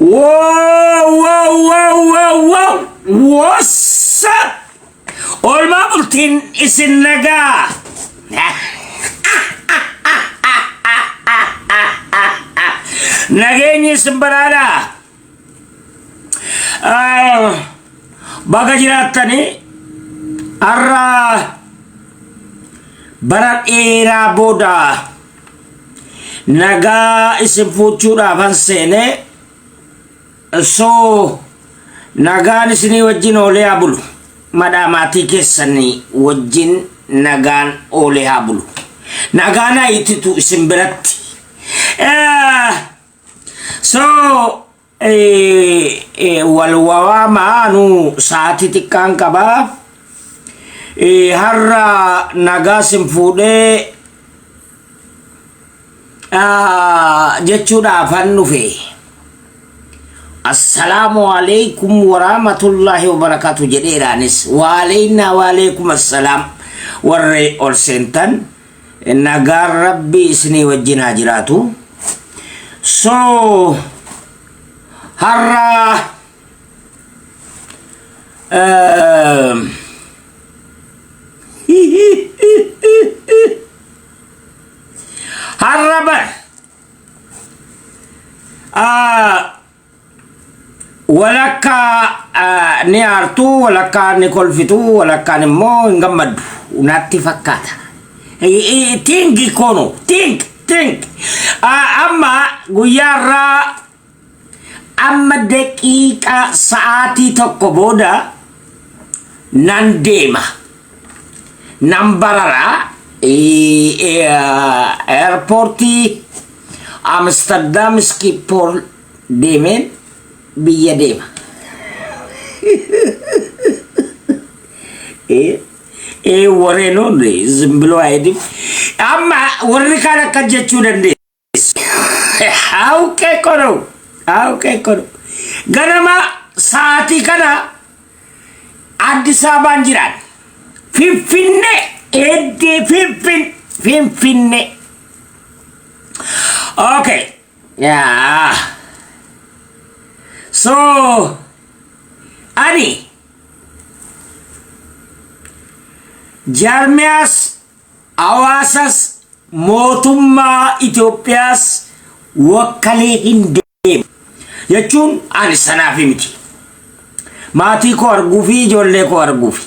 Wow, wow, wow, wow, wow. What's up? Oolmaa bultiin isin nagaa. Nageenyi isin badhaadhaa. Ah, Baga jiraattanii har'a bara dheeraa booda nagaa isin fuuchuudhaafan seene. So nagaan isinii wajjin oolee haa bulu. Madhaa maatii keessanii wajjin nagaan oolee haa bulu. Nagaan haa ititu isin biratti. So wal wawaamaa nu sa'aatii xiqqaan qabaa. Har'a nagaa isin fuudhee jechuudhaafan dhufe. Assalaamu alaikum warahmatullahi wabarakatuh jedheeraanis waaleynaa waaleekum assalaam warri ol seentan nagaan rabbi isinii wajjin haa jiraatu. So har'a har'a bar walakkaa ni aartu, walakkaa ni kolfitu, walakkaan immoo hin gammaddu natti fakkaata. Think kono, think, think. Amma guyyaa irraa amma daqiiqaa sa'aatii tokko booda nan deema. Nan barara airportii Amsterdam Schiphol deemeen biyya deema. Warreen hundi ዝም ብሎ አይሄድም። Amma warri kaan akka jechuu dandeessu. አውቄ እኮ ነው አውቄ እኮ ነው። Ganama sa'aatii kana Addis Ababaan jiraan. Finfinnee eddee Finfinnee. Okay. Yeah. So ani jaarmiyaas hawaasas mootummaa Itoophiyaas wakkalee hin deemu jechuun ani sanaaf miti. Maatii koo arguu fi ijoollee koo arguufi.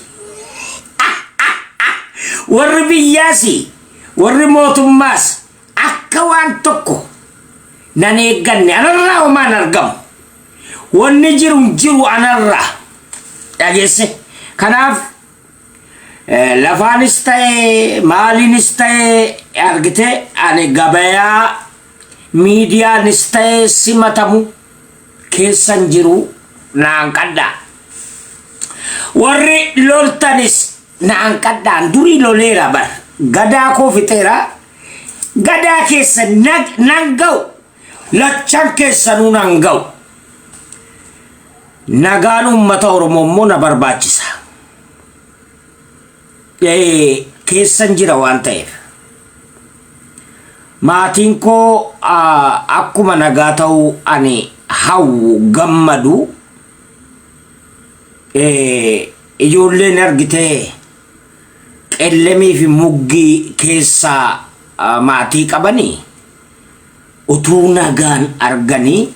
Warri biyyaas warri mootummaas akka waan tokko nan eegganne anarraa homaan argamu. Wanni jiru hin jiru anarraa. Dhageesse. Kanaaf lafaanis ta'e maaliinis ta'e argite ani gabayaa miidiyaanis ta'e simatamu keessan jiru naan qadhaa. Warri loltanis naan qadhaan durii loleera bar. Gadaa koo fixeera. Gadaa keessa nan ga'u. Lachan keessanuu nan ga'u. Nagaan uummata Oromoo immoo na barbaachisa. Keessan jira waan ta'eef. Maatiin koo akkuma nagaa ta'uu ani hawwu gammadu ijoolleen argitee qellemii fi muggii keessaa maatii qabanii utuu nagaan arganii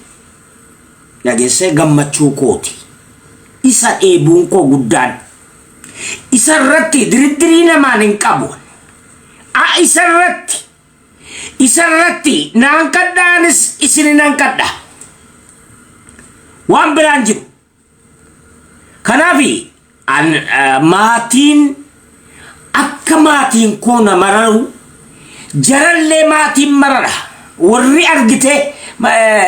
dhageessee gammachuu kooti. Isa dheebuun koo guddaan. Isa irratti diriddirii namaan hin qabu. Isa irratti isa irratti naan kadhaanis isin nan kadha. Waan biraan jiru. Kanaaf maatiin akka maatiin koo na mararu jarallee maatiin marara. Warri argite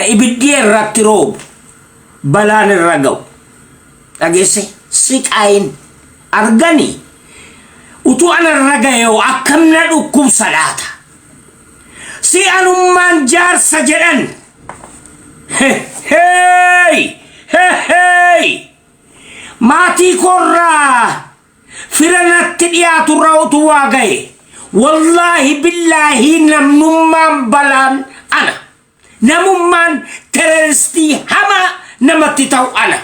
ibiddi irratti roobu balaan irra ga'u. Dhageesse siqaayin arganii utuu ana irra ga'e hoo akkam na dhukkubsa laata? Si anummaan jaarsa jedhan. Hey! Hey! Maatii koorraa fira natti dhiyaaturraa utuu waa ga'e. Wallaahi billaahi namnummaan balaan ana. Namummaan terroristii hamaa namatti ta'u ana.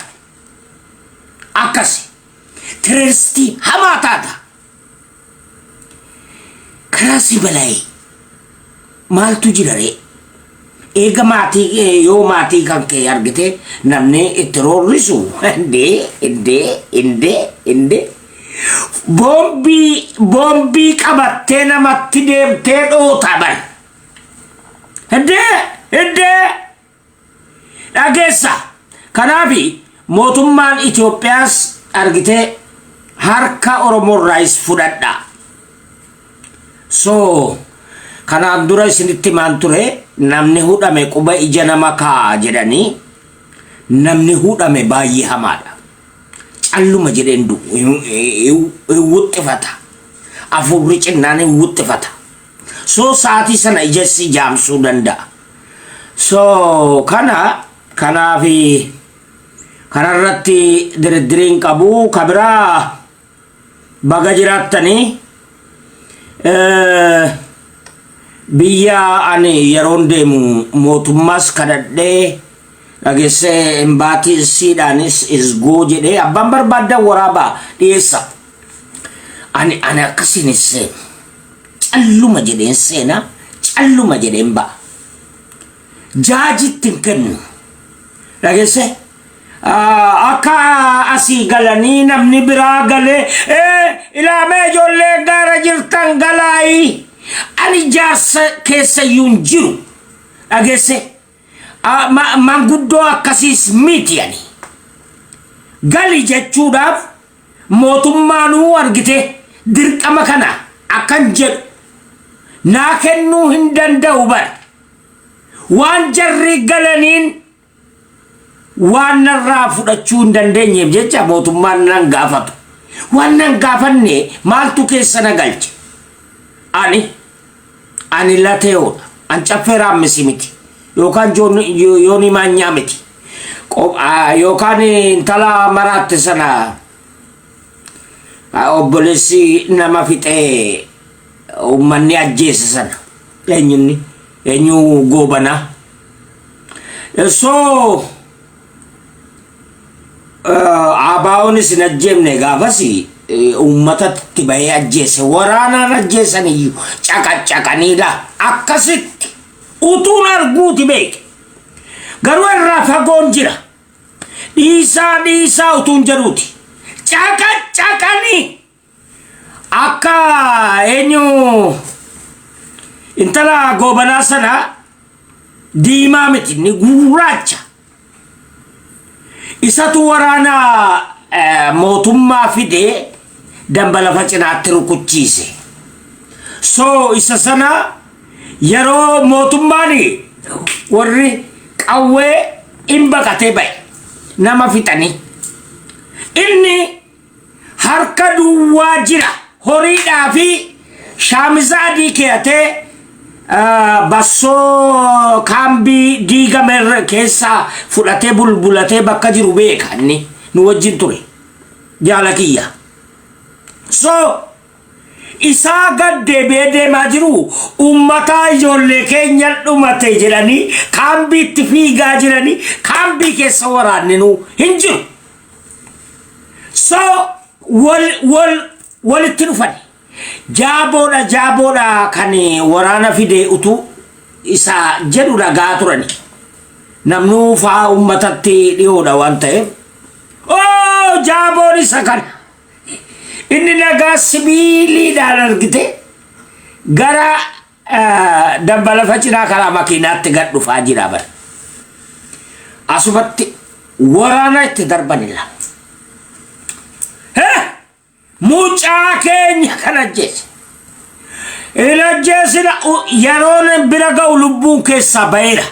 Akkasi. Terroristii hamaa taata. Karaa si balaa'ee maaltu jira ree? Eega maatii yoo maatii kan kee argite namni itti roorrisu, indee, indee, indee, indee. Boombii qabattee namatti deemtee dhoota bar. Indee, indee, dhageessa. Kanaafi mootummaan Itoophiyaas argitee harka Oromoorraayis fudhadha. So kanaan dura isinitti himaan ture, namni hudhame quba ija nama kaa'a jedhanii, namni hudhame baay'ee hamaadha. Calluma jedheen du'u hin wuxxifata. Afurri cinnaan hin wuxxifata. So sa'aatii sana ija si jaamsuu danda'a. So kanaafi kanarratti diriddiriin qabu kabiraa. Baga jiraattanii. Biyya ani yeroon deemu mootummaas kadhadhee, dhageessee, embaasiidhaanis isgoo jedhee abbaan barbaaddan waraabaa dhiyeessa. Ani akkasiin seenu. Calluma jedheen seenaa, calluma jedheen ba'a. Jaajitti hin kennu. Dhageessee? Akka asii galanii namni biraa galee ilaamee ijoollee gaara jirtan galaayii, ani jaarsa keessa iyyuu hin jiru. Dhageesse? Manguddoo akkasiis miti ani. Gali jechuudhaaf mootummaanuu argite dirqama kana akkan jedhu naa kennuu hin danda'u bara. Waan jarri galaniin waan narraa fudhachuu hin dandeenyeef jecha mootummaan nan gaafatu. Waan nan gaafanne maaltu keessa na galche? Ani lateewoodha. An Caffee Raammisi miti. Yookaan Yoonii Maanyaa miti. Yookaan intala maraatte sana, obboleessi nama fixee uummanni ajjeese sana. Eenyunni? Eenyu Goobanaa? So ABOnis hin ajjeefne. Gaafas uummatatti bahee ajjeese, waraanaan ajjeesan iyyuu caqacaqaniidha. Akkasitti utuun arguuti beeke. Garuu irraa fagoon jira. Dhiisaa, dhiisaa utuun jedhuuti. Caqacaqanii akka eenyu intala Goobanaa sana, diimaa miti, ni gurraacha. Isatu waraana mootummaa fidee damba lafa cinaatti rukuchiise. So isa sana yeroo mootummaan warri qawwee hin baqatee ba'e nama fixanii. Inni harka duwwaa jira, horiidhaa fi shaamiza adii keeyatee bassoo kaambii diigame irra keessaa fudhatee bulbulatee bakka jiru beeka. Inni nu wajjin ture, jaala kiyya. So isaa gad deebi'ee deemaa jiru, uummataa ijoollee keenya dhumate jedhanii kaambiitti fiigaa jiranii, kaambii keessa waraanninuu hin jiru. So wal wal walitti dhufan. Jaaboodha, jaaboodha kan waraana fide utuu isa jedhu dhagaa turani. Namnuu faa uummatatti dhiyoodha waan ta'eef. Oo, jaaboon isa kana. Inni dhagaa sibiiliidhaan argite gara damba lafa cinaa karaa makiinaatti gad dhufaa jira bara. Asumatti waraana itti darbanilla. Hee! Mucaa keenya kan ajjeese. Hin ajjeesina, yeroon bira ga'u lubbuun keessaa ba'eera.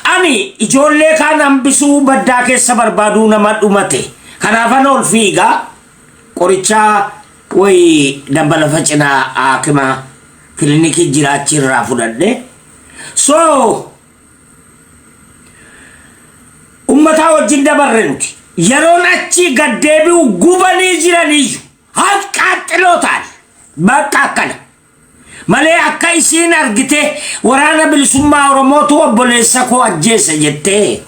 Ani ijoollee kaan hambisuu baddaa keessa barbaaduu nama dhumate. Kanaafan ol fiigaa qorichaa wayi damba lafa cinaa haakima kilinikii jiraachi irraa fudhadhe. So ummataa wajjin dabarre nuti. Yeroon achii gad deebi'u gubanii jiraniyyuu haqqaaxxiloo ta'an bakka akkana. Malee akka isiin argite Waraana Bilisummaa Oromootu obboleessa koo ajjeese jettee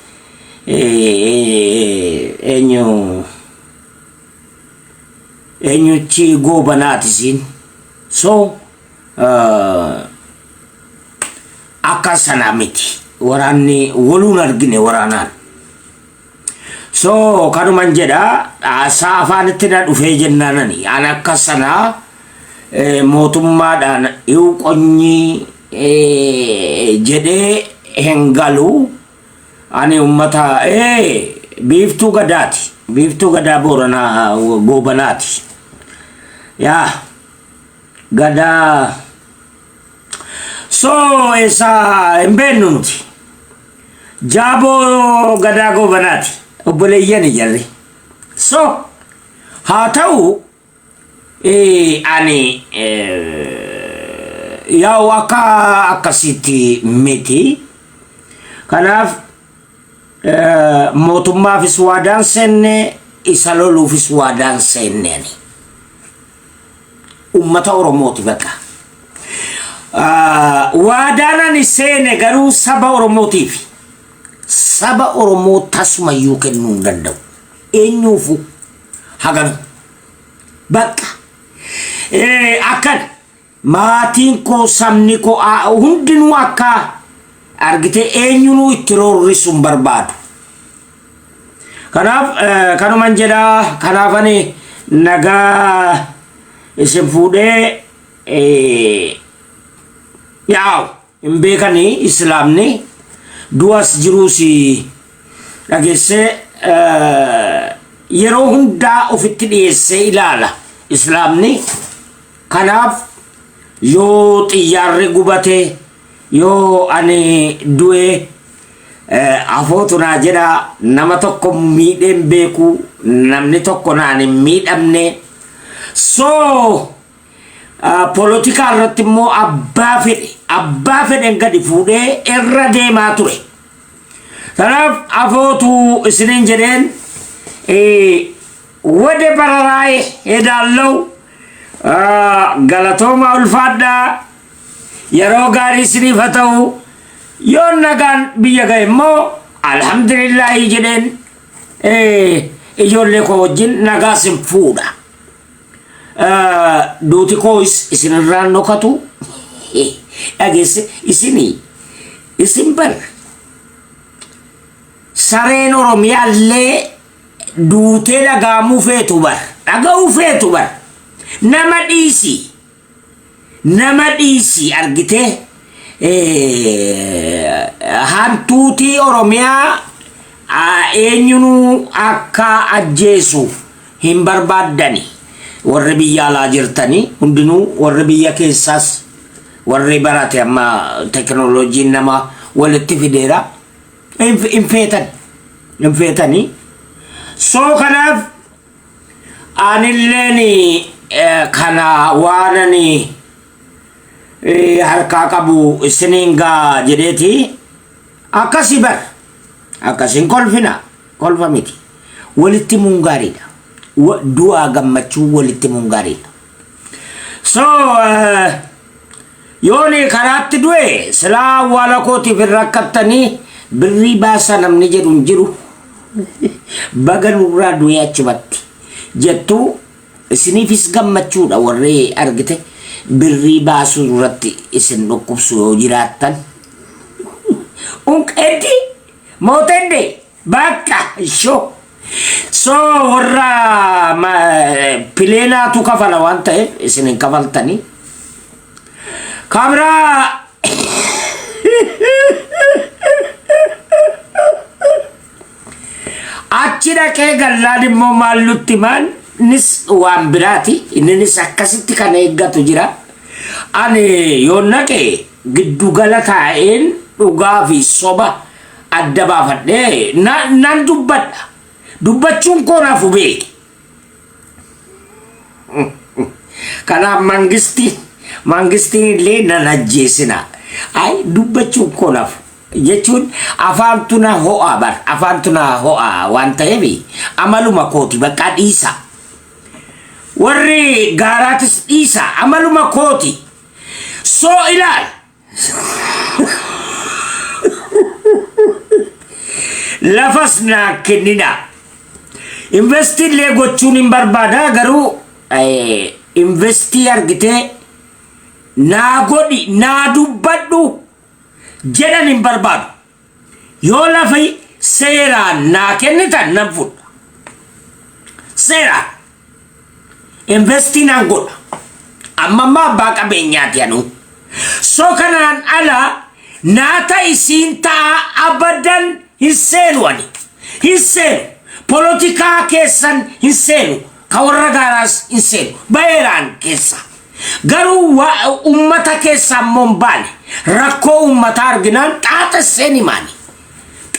eenyu eenyuchi Goobanaati isiin. So akka sanaa miti. Waraanni waluun argine waraanaan. So kanuman jedha, haasaa afaanitti na dhufee jennaanani an akka sanaa mootummaadhaan hiwqonyii jedhee hin galu. Ani ummata Biiftuu Gadaati. Biiftuu Gadaa Booranaa Goobanaati. Yaa Gadaa. So eessa hin beeknu nuti. Jaaboo Gadaa Goobanaati. Obboleeyyan jarri. So haa ta'u, ani yaa'u akka akkasitti miti. Kanaaf mootummaafis waadaan seenne, isa loluufis waadaan seenne ani. Ummata Oromooti bakka. Waadaan ani seene garuu saba Oromootiif. Saba Oromoo tasumayyuu kennuu hin danda'u. Eenyuufu haganu. Bakka. Akkan maatiin koo, sabni koo hundinuu akka argite eenyunuu itti roorrisu hin barbaadu. Kanaaf kanuman jedhaa. Kanaaf ani nagaa isin fuudhee, yaa'u hin beekanii islaamni du'as jiruus dhageessee yeroo hundaa ofitti dhiyeessee ilaala islaamni. Kanaaf yoo xiyyaarri gubate, yoo ani du'e, afootu naa jedha. Nama tokko miidheen beeku, namni tokko naan hin miidhamne. So polotikaa irratti immoo abbaa fedhen gadi fuudhee irra deemaa ture. Kanaaf afootu isiniin jedheen ወደ በረራዬ ሄዳለሁ። Galatooma, ulfaadhaa, yeroo gaarii isiniif haa ta'u. Yoo nagaan biyya ga'e immoo alhamdulillaahi jedheen, ijoollee koo wajjin nagaa sin fuudha. Duuti koos isinirraan dhokatu dhageesse isinii isin bar sareen Oromiyaallee duutee dhagaamuu feetu bar, dhaga'uu feetu bar. Nama dhiisi, nama dhiisi, argitee hantuutii Oromiyaa eenyunuu akka ajjeesu hin barbaaddani. Warri biyya alaa jirtanii hundinuu, warri biyya keessaas, warri barate, amma teknooloojiin nama walitti fideera, hin feetan, hin feetanii. So kanaaf anilleen kana waan ani harkaa qabu isiniin gaa jedheeti. Akkasi bar, akkasiin kolfina, kolfa miti, walitti himuun gaariidha. Du'aa gammachuu walitti himuun gaariidha. So yooni karaatti du'e silaa awwaala kootiif hin rakkattanii, birrii baasa namni jedhu hin jiru. Baga nurraa du'e achumatti jettu, isiniifis gammachuudha. Warri argite birrii baasuu irratti isin dhukkubsu yoo jiraattan, unqeeddi mootende bakka ishoo. So warra pileenaatu kafala waan ta'eef isin hin kafaltanii. Kabiraa achi dhaqee gallaan immoo maal nutti maal nis waan biraati. Inninis akkasitti kan eeggatu jira. Ani yoon naqe giddugala taa'een dhugaa fi soba adda baafadhee nan dubbadha. Dubbachuun koo naaf beeki. Kanaaf mangistiin illee nan ajjeesina. Ay, dubbachuun koo naaf jechuun afaantu na ho'a bar, afaantu na ho'a waan ta'eef amaluma kooti, bakka dhiisa. Warri gaaraatis dhiisa, amaluma kooti. So ilaal. Lafas naa kennina. Investii illee gochuun hin barbaada garuu investii argitee naa godhi naa dubbadhu jedhan hin barbaadu. Yoo lafi seeraan naa kennitan nan fudha. Seeraan. Investii nan godha. Amma ammaa abbaa qabeenyaati anuu. So kanaan ala naa ta'i siin ta'a abadan hin seenu ani. Hin seenu. Polotikaa keessan hin seenu. Ka warra gaaraas hin seenu. Baheeraan keessa. Garuu ummata keessaa immoo hin baane. Rakkoo ummataa arginaan xaaxesseen himaani.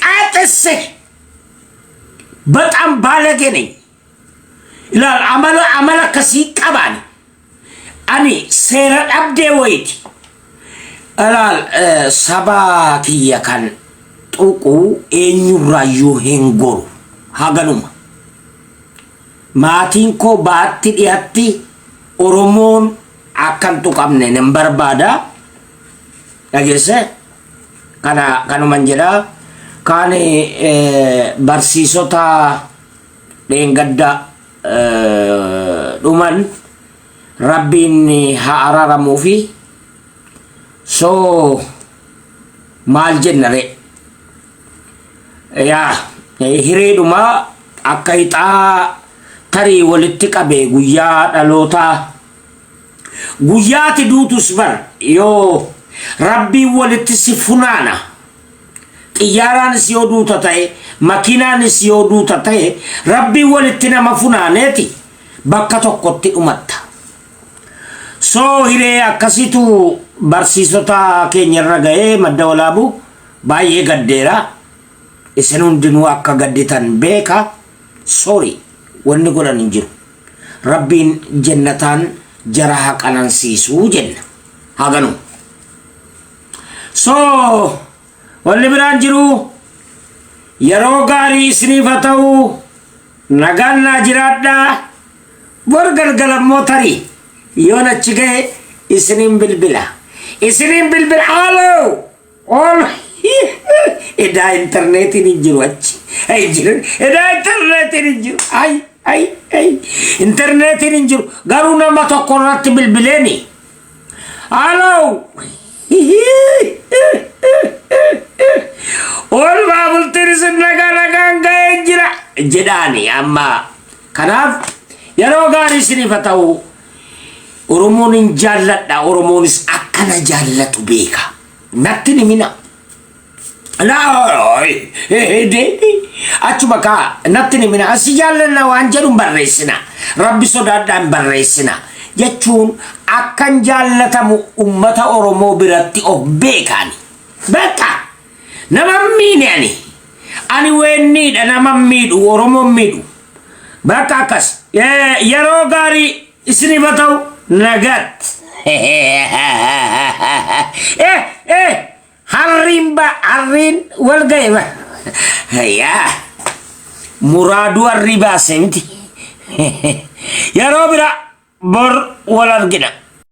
Xaaxesse. Baxaan baalagee ነኝ. Ilaal amala akkasii qabaani. Ani seera dhabdee wayiiti. Ilaal saba kiyya kan tuqu eenyurraayyuu hin goru. Haganuma. Maatiin koo baatti dhiyatti Oromoon akka hin tuqamne nan barbaada. Dhageesse? Kana kanuman jedha. Kaan barsiisota dheengadda dhuman Rabbiin haa araaramuufi. So maal jenna ree? Yaa hireedhuma akka hixaa tarii walitti qabe guyyaa dhalootaa guyyaati duutus bar yoo Rabbiin walitti si funaana. Xiyyaaraanis yoo duuta ta'e, makiinaanis yoo duuta ta'e, Rabbiin walitti nama funaaneeti bakka tokkotti dhumatta. So hiree akkasitu barsiisota keenya irra ga'ee Madda Walaabuu baay'ee gaddeera. Isin hundinuu akka gadditan beeka. Sorry, wanni godhan hin jiru. Rabbiin jennataan jara haa qanansiisuu jenna. Haganuu. So wanni biraan jiru yeroo gaarii isiniif haa ta'u, nagaan naa jiraadhaa. Bor galgala immoo tarii yoon achi ga'e isiniin bilbila. Isiniin bilbila haaloo ol edaa intarneetiin hin jiru achi. Hin jiru. Edaa intarneetiin hin jiru. Ay ay ay intarneetiin hin jiru. Garuu nama tokko irratti bilbileeni. Haaloo. Oolmaa bultiin isin nagaa nagaan ga'ee jira jedhaani amma. Kanaaf yeroo gaarii isiniif haa ta'u. Oromoon hin jaalladha. Oromoonis akkana jaallatu beeka. Natti ni mina. Achuma kaa natti ni mina. Asi jaallanna waan jedhu hin barreessina. Rabbi sodaadhaa hin barreessina. Jechuun akkan jaallatamu ummata Oromoo biratti of beekaani. Bakka nama hin miine ani. Ani weenniidha nama hin miidhu Oromoo hin miidhu. Bakka akkas. Yeroo gaarii isiniif haa ta'u nagaatti. Eh eh harriin ba harriin wal ga'e ba. Yaa muraaduu harrii baase miti. Yeroo bira bor wal argina.